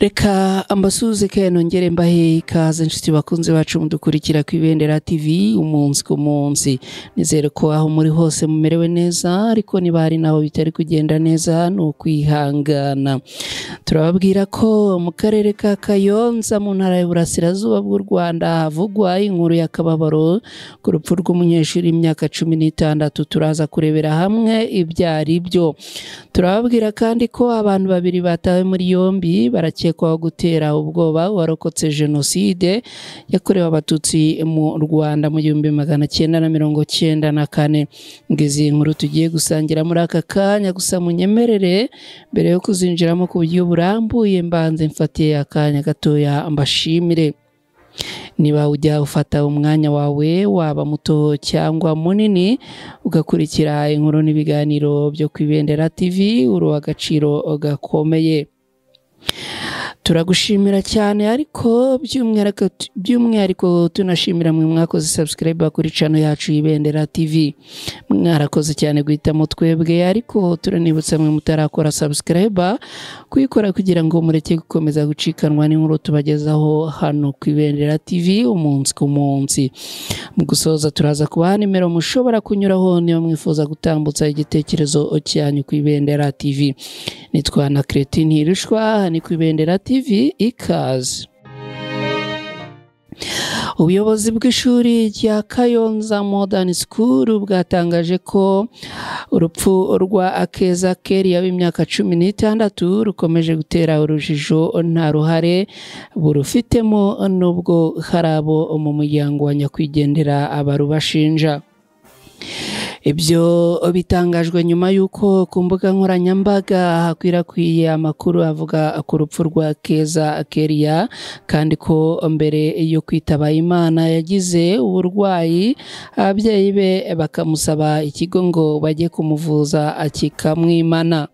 Reka ambasuhuze kandi nongere mbahe ikaze inshuti bakunze bacu mudukurikira ku Ibendera TV umunsi ku munsi. Nizere ko aho muri hose mumerewe neza, ariko niba hari naho bitari kugenda neza ni ukwihangana. Turababwira ko mu karere ka Kayonza mu ntara y'Uburasirazuba bw'u Rwanda havugwa inkuru y'akababaro ku rupfu rw'umunyeshuri w'imyaka 16. Turaza kurebera hamwe ibyo ari byo. Turababwira kandi ko abantu babiri batawe muri yombi barakekwaho gutera ubwoba uwarokotse jenoside yakorewe Abatutsi mu Rwanda mu 1994. Ngizi inkuru tugiye gusangira muri aka kanya, gusa munyemerere mbere yo kuzinjiramo ku buryo burambuye mbanze mfatiye akanya gatoya mbashimire. Niba ujya ufata umwanya wawe waba muto cyangwa munini ugakurikira inkuru n'ibiganiro byo ku Ibendera TV, uri uw'agaciro gakomeye. Turagushimira cyane, ariko by'umwihariko tunashimira mwe mwakoze subscribe kuri channel yacu Ibendera TV. Mwarakoze cyane guhitamo twebwe, ariko turanibutsa mwe mutarakora subscribe kuyikora kugira ngo mureke gukomeza gucikanwa n'inkuru tubagezaho hano ku Ibendera TV umunsi ku munsi. Mu gusoza turaza kubaha nimero mushobora kunyuraho niba mwifuza gutambutsa igitekerezo cyanyu ku Ibendera TV. Nitwa na Cretine Hirushwa, ni ku Ibendera TV, ikaze. Ubuyobozi bw'ishuri rya Kayonza Modern School bwatangaje ko urupfu rwa Akeza Keria w'imyaka 16 rukomeje gutera urujijo, nta ruhare burufitemo nubwo hari abo mu muryango wa nyakwigendera abarubashinja. Ibyo bitangajwe nyuma y'uko ku mbuga nkoranyambaga hakwirakwiye amakuru avuga ku rupfu rwa Keza Keria, kandi ko mbere yo kwitaba Imana yagize uburwayi, ababyeyi be bakamusaba ikigo ngo bajye kumuvuza akikamwimana.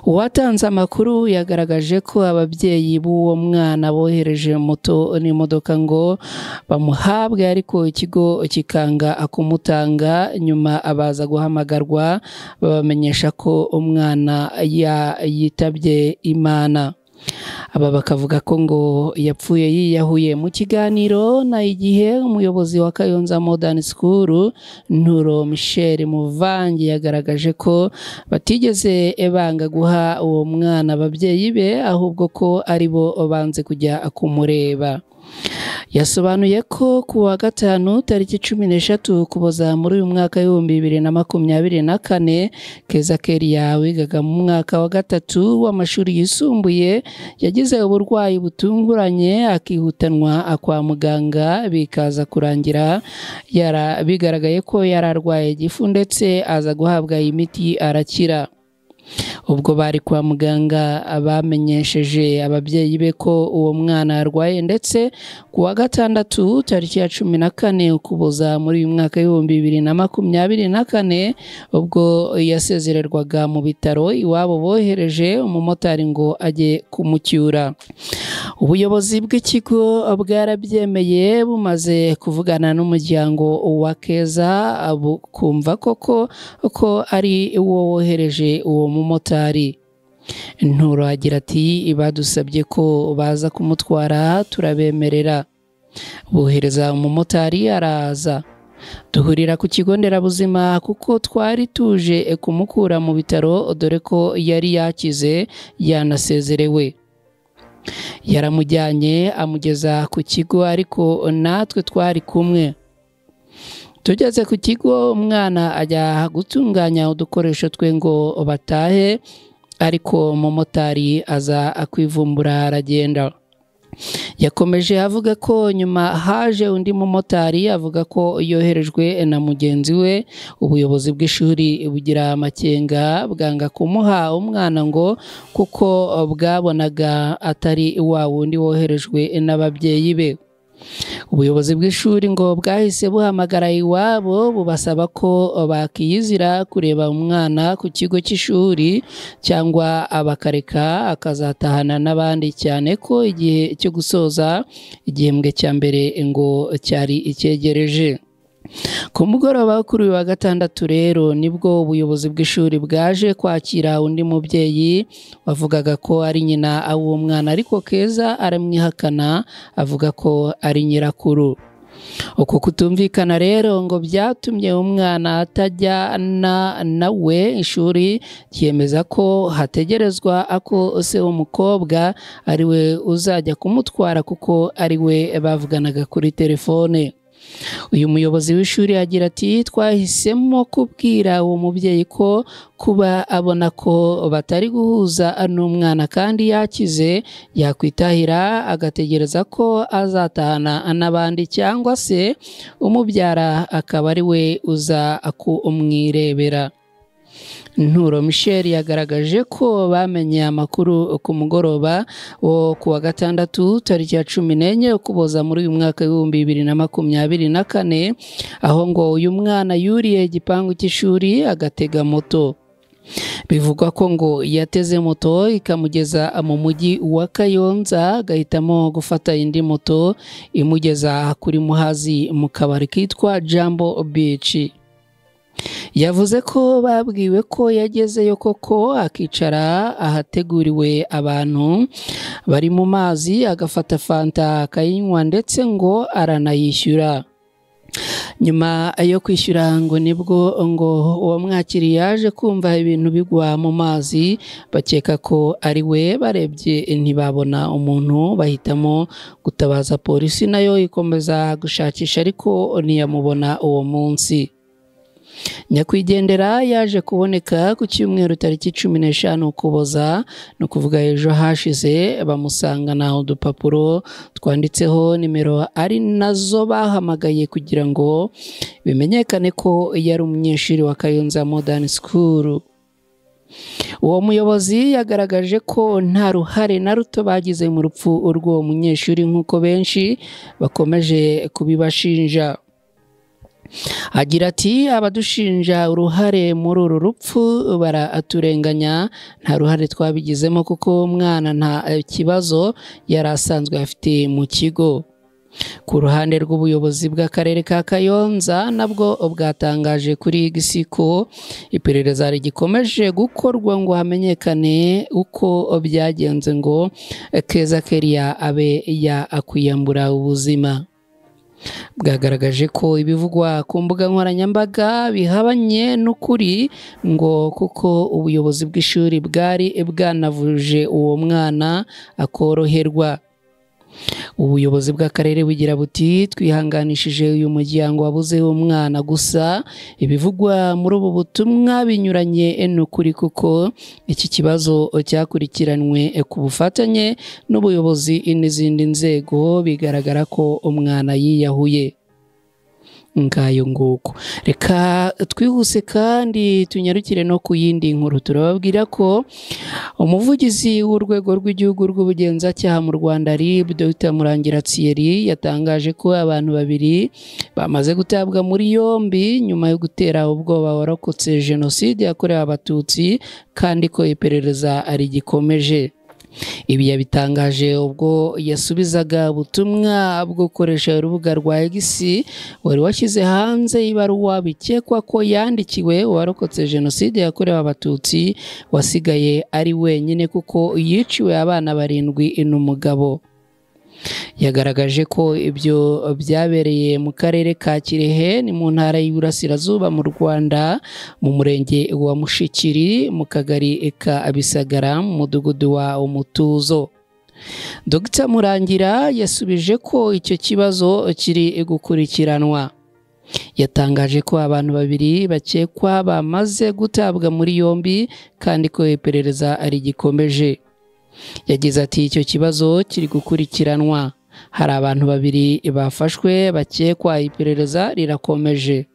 Uwatanze amakuru yagaragaje ko ababyeyi b'uwo mwana bohereje moto n'imodoka ngo bamuhabwe, ariko ikigo kikanga kumutanga. Nyuma abaza guhamagarwa babamenyesha ko umwana yitabye Imana. Aba bakavuga ko ngo yapfuye yiyahuye. Mu kiganiro na Igihe, umuyobozi wa Kayonza Modern School Nturo Michel Muvangi yagaragaje ko batigeze banga guha uwo mwana ababyeyi be, ahubwo ko ari bo banze kujya kumureba. Yasobanuye ko ku wa gatanu tariki 13 Ukuboza muri uyu mwaka 2024, Keza Keria wigaga mu mwaka wa 3 w'amashuri yisumbuye yagize uburwayi butunguranye akihutanwa kwa muganga, bikaza kurangira bigaragaye ko yararwaye igifu, ndetse aza guhabwa imiti arakira. Ubwo bari kwa muganga bamenyesheje ababyeyi be ko uwo mwana arwaye, ndetse ku wa gatandatu tariki ya 14 Ukuboza muri uyu mwaka 2024, ubwo yasezererwaga mu bitaro iwabo bohereje umumotari ngo ajye kumucyura. Ubuyobozi bw'ikigo bwarabyemeye bumaze kuvugana n'umuryango wa Keza, kumva koko ko ari uwo wohereje uwo mumotari. Nturo agira ati badusabye ko baza kumutwara turabemerera. Bohereza umumotari araza, duhurira ku kigo nderabuzima kuko twari tuje kumukura mu bitaro, dore ko yari yakize yanasezerewe. Yaramujyanye amugeza ku kigo, ariko natwe twari kumwe. Tugeze ku kigo umwana ajya gutunganya udukoresho twe ngo batahe, ariko umumotari aza akwivumbura aragenda. Yakomeje avuga ko nyuma haje undi mumotari avuga ko yoherejwe na mugenzi we. Ubuyobozi bw'ishuri bugira amakenga bwanga kumuha umwana ngo kuko bwabonaga atari wa wundi woherejwe n'ababyeyi be. Ubuyobozi bw'ishuri ngo bwahise buhamagara iwabo bubasaba ko bakiyizira kureba umwana ku kigo cy'ishuri cyangwa abakareka akazatahana n'abandi, cyane ko igihe cyo gusoza igihembwe cya mbere ngo cyari icyegereje. Ku mugoroba kuri uyu wa gatandatu rero nibwo ubuyobozi bw'ishuri bwaje kwakira undi mubyeyi wavugaga ko ari nyina w'uwo mwana, ariko Keza aramwihakana avuga ko ari nyirakuru. Uko kutumvikana rero ngo byatumye umwana atajya nawe ishuri ryemeza ko hategerezwa ako se w'umukobwa ari we uzajya kumutwara kuko ari we bavuganaga kuri telefone. Uyu muyobozi w'ishuri agira ati twahisemo kubwira uwo mubyeyi ko kuba abona ko batari guhuza n'umwana kandi yakize yakwitahira agategereza ko azatahana n'abandi cyangwa se umubyara akaba ari we uza kumwirebera. Nturo Michel yagaragaje ko bamenye amakuru ku mugoroba wo ku wa gatandatu tariki ya 14 Ukuboza muri uyu mwaka 2024, aho ngo uyu mwana yuriye igipangu cy'ishuri agatega moto. Bivugwa ko ngo yateze moto ikamugeza mu mujyi wa Kayonza, agahitamo gufata indi moto imugeza kuri Muhazi mu kabari kitwa Jambo Beach. Yavuze ko babwiwe ko yagezeyo koko akicara ahateguriwe abantu bari mu mazi, agafata fanta akayinywa ndetse ngo aranayishyura. Nyuma yo kwishyura ngo nibwo ngo uwamwakiriye yaje kumva ibintu bigwa mu mazi, bakeka ko ari we, barebye ntibabona umuntu, bahitamo gutabaza polisi nayo ikomeza gushakisha ariko ntiyamubona uwo munsi. Nyakwigendera yaje kuboneka ku cyumweru tariki 15 Ukuboza, ni ukuvuga ejo hashize, bamusangana udupapuro twanditseho nimero ari nazo bahamagaye kugira ngo bimenyekane ko yari umunyeshuri wa Kayonza Modern School. Uwo muyobozi yagaragaje ko nta ruhare na ruto bagize mu rupfu rw'uwo munyeshuri nk'uko benshi bakomeje kubibashinja. Agira ati abadushinja uruhare muri uru rupfu baraturenganya, nta ruhare twabigizemo kuko umwana nta kibazo yari asanzwe afite mu kigo. Ku ruhande rw'ubuyobozi bw'akarere ka Kayonza nabwo bwatangaje kuri X ko iperereza rigikomeje gukorwa ngo hamenyekane uko byagenze ngo Keza Keria abe yakwiyambura ubuzima. Bwagaragaje ko ibivugwa ku mbuga nkoranyambaga bihabanye n'ukuri ngo kuko ubuyobozi bw'ishuri bwari bwanavuje uwo mwana akoroherwa. Ubuyobozi bw'akarere bugira buti twihanganishije uyu muryango wabuze umwana, gusa ibivugwa muri ubu butumwa binyuranye n'ukuri kuko iki kibazo cyakurikiranwe ku bufatanye n'ubuyobozi n'izindi nzego, bigaragara ko umwana yiyahuye. Ngayo nguko. Reka twihuse kandi tunyarukire no ku yindi nkuru. Turababwira ko umuvugizi w'urwego rw'igihugu rw'ubugenzacyaha mu Rwanda RIB Dr Murangira Thierry yatangaje ko abantu babiri bamaze gutabwa muri yombi nyuma yo gutera ubwoba warokotse jenoside yakorewe Abatutsi kandi ko iperereza rigikomeje. Ibi yabitangaje ubwo yasubizaga ubutumwa bwo gukoresha urubuga rwa X wari washyize hanze ibaruwa bikekwa ko yandikiwe uwarokotse jenoside yakorewe Abatutsi wasigaye ari wenyine kuko yiciwe abana 7 n'umugabo. Yagaragaje ko ibyo byabereye mu karere ka Kirehe ni mu ntara y'Iburasirazuba mu Rwanda, mu murenge wa Mushikiri, mu kagari ka Bisagara, mu mudugudu wa Umutuzo. Dr Murangira yasubije ko icyo kibazo kiri gukurikiranwa. Yatangaje ko abantu 2 bakekwa bamaze gutabwa muri yombi kandi ko iperereza rigikomeje. Yagize ati icyo kibazo kiri gukurikiranwa, hari abantu 2 bafashwe bakekwa, iperereza rirakomeje.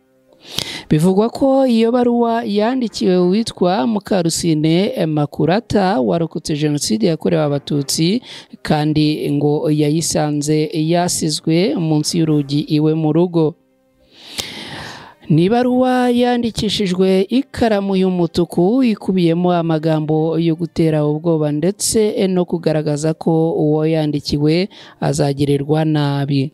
Bivugwa ko iyo baruwa yandikiwe uwitwa Mukarusine Makurata warokotse jenoside yakorewe Abatutsi kandi ngo yayisanze yasizwe munsi y'urugi iwe mu rugo. Ni ibaruwa yandikishijwe ikaramu y'umutuku ikubiyemo amagambo yo gutera ubwoba ndetse no kugaragaza ko uwo yandikiwe azagirirwa nabi.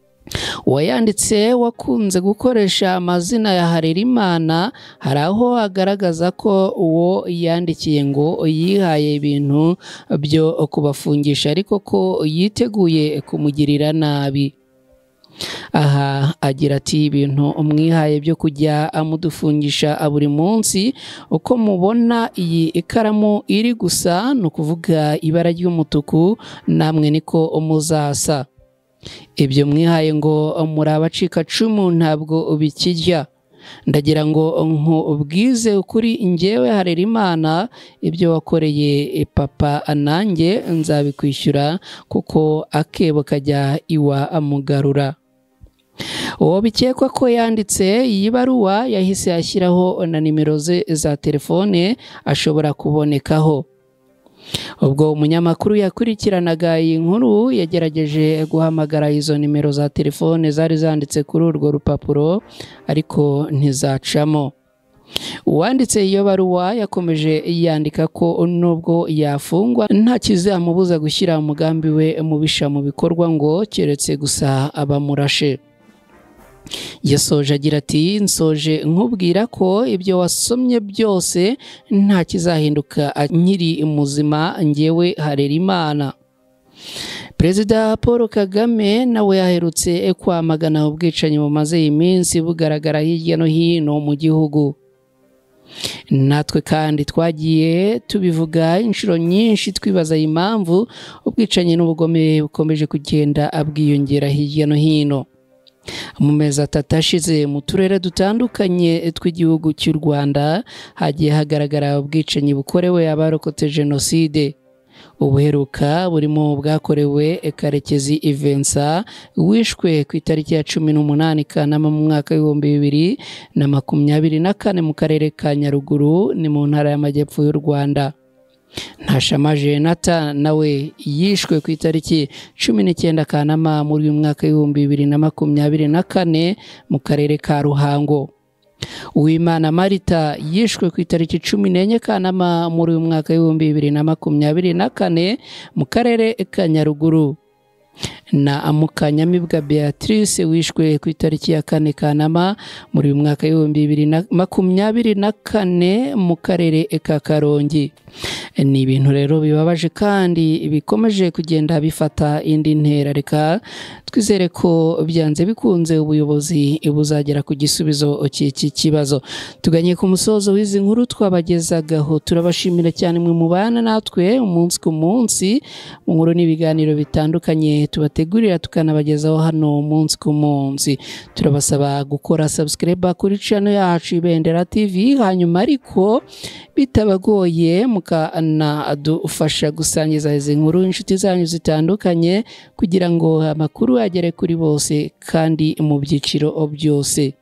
Uwayanditse wakunze gukoresha amazina ya Harerimana, hari aho agaragaza ko uwo yandikiye ngo yihaye ibintu byo kubafungisha ariko ko yiteguye kumugirira nabi. Aha agira ati ibintu mwihaye byo kujya mudufungisha buri munsi, uko mubona iyi ikaramu iri gusa ni ukuvuga ibara ry'umutuku, namwe niko muzasa. Ibyo mwihaye ngo muri abacikacumu ntabwo bikijya. Ndagira ngo nkubwize ukuri njyewe Harerimana, ibyo wakoreye papa nanjye nzabikwishyura kuko akebo kajya iwa mugarura. Uwo bikekwa ko yanditse iyi baruwa yahise ashyiraho na nimero ze za telefone ashobora kubonekaho. Ubwo umunyamakuru yakurikiranaga iyi nkuru yagerageje guhamagara izo nimero za telefone zari zanditse kuri urwo rupapuro ariko ntizacamo. Uwanditse iyo baruwa yakomeje yandika ko nubwo yafungwa nta kizamubuza gushyira umugambi we mubisha mu bikorwa ngo keretse gusa abamurashe. Yasoje agira ati nsoje nkubwira ko ibyo wasomye byose nta kizahinduka nkiri muzima njyewe Harerimana. Perezida Paul Kagame nawe yaherutse kwamagana ubwicanyi bumaze iminsi bugaragara hirya no hino mu gihugu. Natwe kandi twagiye tubivuga inshuro nyinshi twibaza impamvu ubwicanyi n'ubugome bukomeje kugenda bwiyongera hirya no hino. Mu mezi atatu ashize mu turere dutandukanye tw'igihugu cy'u Rwanda hagiye hagaragara ubwicanyi bukorewe abarokotse jenoside. Ubuheruka burimo bwakorewe Karekezi Vincent wishwe ku itariki ya 18 Kanama mu mwaka 2024 mu karere ka Nyaruguru ni mu ntara y'Amajyepfo y'u Rwanda. Ntashama Jonathan nawe yishwe ku itariki 19 Kanama muri uyu mwaka 2024 mu karere ka Ruhango. Uwimana Marita yishwe ku itariki 14 Kanama muri uyu mwaka 2024 mu karere ka Nyaruguru. Na Mukanyamibwa Beatrice wishwe ku itariki ya 4 Kanama muri uyu mwaka 2024 mu karere ka Karongi. Ni ibintu rero bibabaje kandi bikomeje kugenda bifata indi ntera. Reka twizere ko byanze bikunze ubuyobozi buzagera ku gisubizo cy'iki kibazo. Tuganye ku musozo w'izi nkuru twabagezagaho, turabashimira cyane mwe mubana natwe umunsi ku munsi mu nkuru n'ibiganiro bitandukanye tubategurira tukanabagezaho hano umunsi ku munsi. Turabasaba gukora subscribe kuri channel yacu Ibendera TV, hanyuma ariko bitabagoye mukanadufasha gusangiza izi nkuru inshuti zanyu zitandukanye kugira ngo amakuru agere kuri bose kandi mu byiciro byose.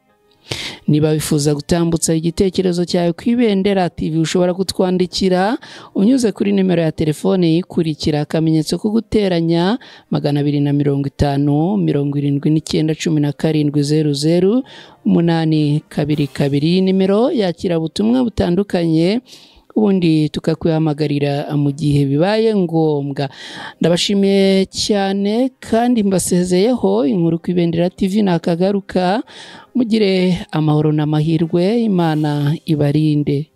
Niba wifuza gutambutsa igitekerezo cyawe ku Ibendera TV ushobora kutwandikira unyuze kuri nimero ya telefone ikurikira akamenyetso ko guteranya 250 79 17 00 822, nimero yakira ubutumwa butandukanye ubundi tukakwihamagarira mu gihe bibaye ngombwa. Ndabashimiye cyane kandi mbasezeyeho. Inkuru ku Ibendera TV nakagaruka. Mugire amahoro n'amahirwe, Imana ibarinde.